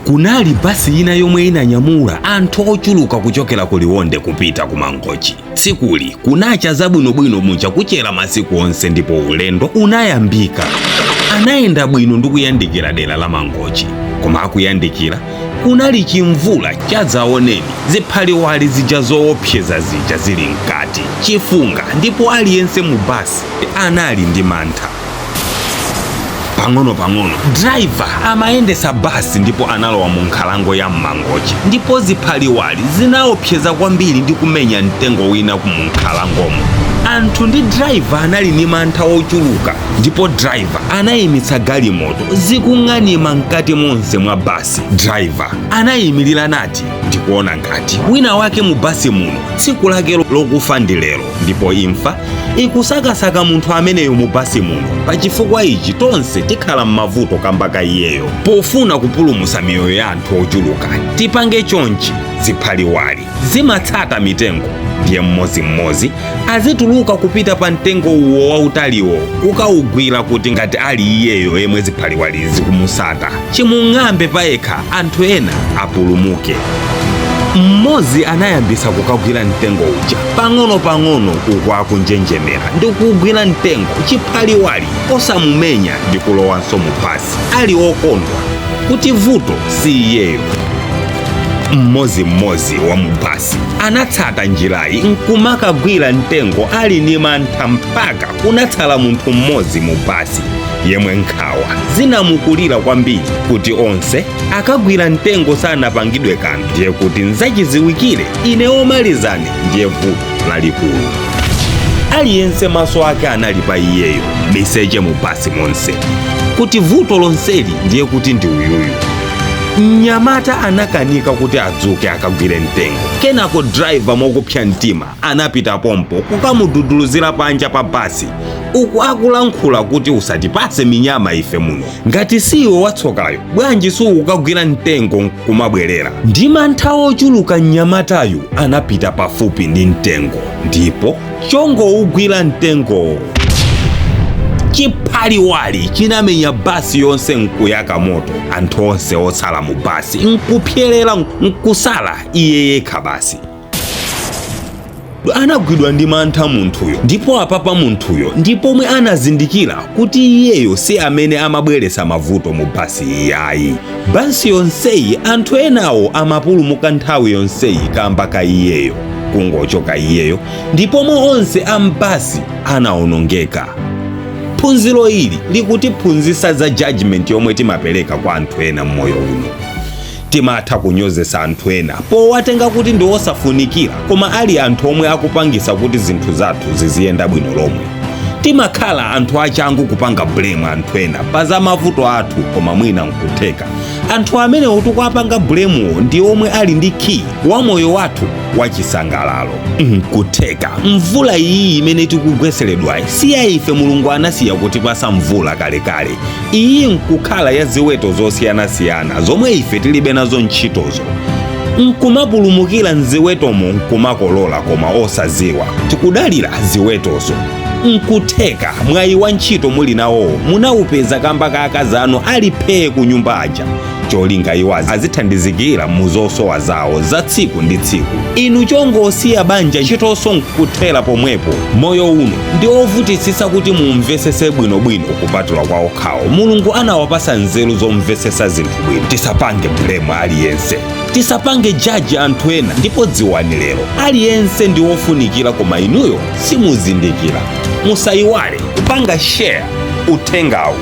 Kunali basi ina yomwe inanyamula anthu ochuluka kuchokera ku Liwonde kupita ku Mangochi. Tsikuli kunacha zabwinobwino muja kuchera masiku onse, ndipo ulendo unayambika. Anayenda bwino ndi kuyandikira dera la Mangochi, koma akuyandikira kunali chimvula chadzaoneni, ziphaliwali zija zoopseza zija zili mkati, chifunga, ndipo aliyense mu basi anali ndi mantha. Pang'ono-pang'ono driver amayendesa basi ndipo analowa mu nkhalango ya Mmangochi, ndipo ziphaliwali zinaopseza kwambiri ndi kumenya mtengo wina mu nkhalangomo. Anthu ndi driver anali ndi mantha ochuluka, ndipo driver anayimitsa galimoto zikung'anima mkati monse mwa basi. Driver anayimirira nati, "Ndikuona ngati wina wake mu basi muno tsiku lake lokufa ndi lero, ndipo imfa ikusakasaka munthu ameneyo mu basi muno. Pachifukwa ichi tonse tikhala m'mavuto kamba ka iyeyo. Pofuna kupulumutsa miyoyo ya anthu ochuluka, tipange chonchi: ziphaliwali zimatsata mitengo, ndiye mmodzimmodzi azituluka kupita pa mtengo uwo wautaliwo kukaugwira, kuti ngati ali iyeyo yemwe ziphaliwali zikumusata, chimung'ambe payekha, anthu ena apulumuke." Mmodzi anayambisa kukagwira mtengo uja pang'ono-pang'ono, uku akunjenjemera ndi kugwira mtengo, chiphaliwali osamumenya, ndi kulowanso mu basi ali okondwa kuti vuto si iyeyo. Mmodzimmodzi wa mu basi anatsata njirayi nkumakagwira mtengo ali ndi mantha, mpaka kunatsala munthu mmodzi mu basi yemwe nkhawa zinamukulira kwambiri kuti onse akagwira mtengo sanapangidwe kanthu, ndiye kuti nzachiziwikire ine omalizane ndiye vuto lalikulu. Aliyense maso ake anali pa iyeyo, miseche mu basi monse, kuti vuto lonseli ndiye kuti ndi uyuyu. Mnyamata anakanika kuti adzuke akagwire mtengo. Kenako driver mokupsa mtima anapita pompo kukamududuluzira panja pa basi, uku akulankhula kuti, "Usatipase minyama ife muno. Ngati siwe watsokayo, bwanji suukagwira mtengo nkumabwerera?" Ndi mantha ochuluka mnyamatayu anapita pafupi ndi mtengo, ndipo chongougwira mtengowo, chiphaliwali chinamenya basi yonse nkuyaka moto. Anthu onse otsala mu basi nkupyerera, nkusala iye yekha basi. Anagwidwa ndi mantha munthuyo, ndipo apapa munthuyo ndipomwe anazindikira kuti iyeyo si amene amabweretsa mavuto mu basi iyayi. Basi yonseyi anthu enawo amapulumuka nthawi yonseyi kamba ka iyeyo. Kungochoka iyeyo, ndipomwe onse ambasi anawonongeka. Phunziro ili likutiphunzitsa za judgment yomwe timapereka kwa anthu ena m'moyo uno. Timatha kunyozesa anthu ena powatenga kuti ndi osafunikira, koma ali anthu omwe akupangisa kuti zinthu zathu ziziyenda bwino lomwe. Timakhala anthu achangu kupanga blame anthu ena pa za mavuto athu, koma mwina nkutheka anthu amenewo tikuwapanga blamewo ndi omwe ali ndi key wa moyo wathu wachisangalalo. Nkutheka mvula iyi imene tikugweseredwayi si ya ife. Mulungu anasiya kutipasa mvula kalekale. Iyi nkukhala ya ziweto zosiyanasiyana zomwe ife tilibe nazo ntchitozo, nkumapulumukira mziwetomo nkumakolola, koma osaziwa tikudalira ziwetozo. Nkutheka mwayi wa ntchito muli nawowo munawupeza kamba ka akazi anu ali phee ku nyumba aja, cholinga iwo azithandizikira mu zosowa zawo za tsiku ndi tsiku. Inu chongosiya banja, ntchitonso nkuthera pomwepo. Moyo uno ndi ovutitsitsa kuti mumvesese bwinobwino, kupatula kwa okhawo Mulungu anawapasa nzeru zomvesesa zinthu bwino. Tisapange blame aliyense, tisapange judge anthu ena, ndipo dziwani lero aliyense ndi wofunikira, koma inuyo simuzindikira. Musayiwale kupanga share uthengawu.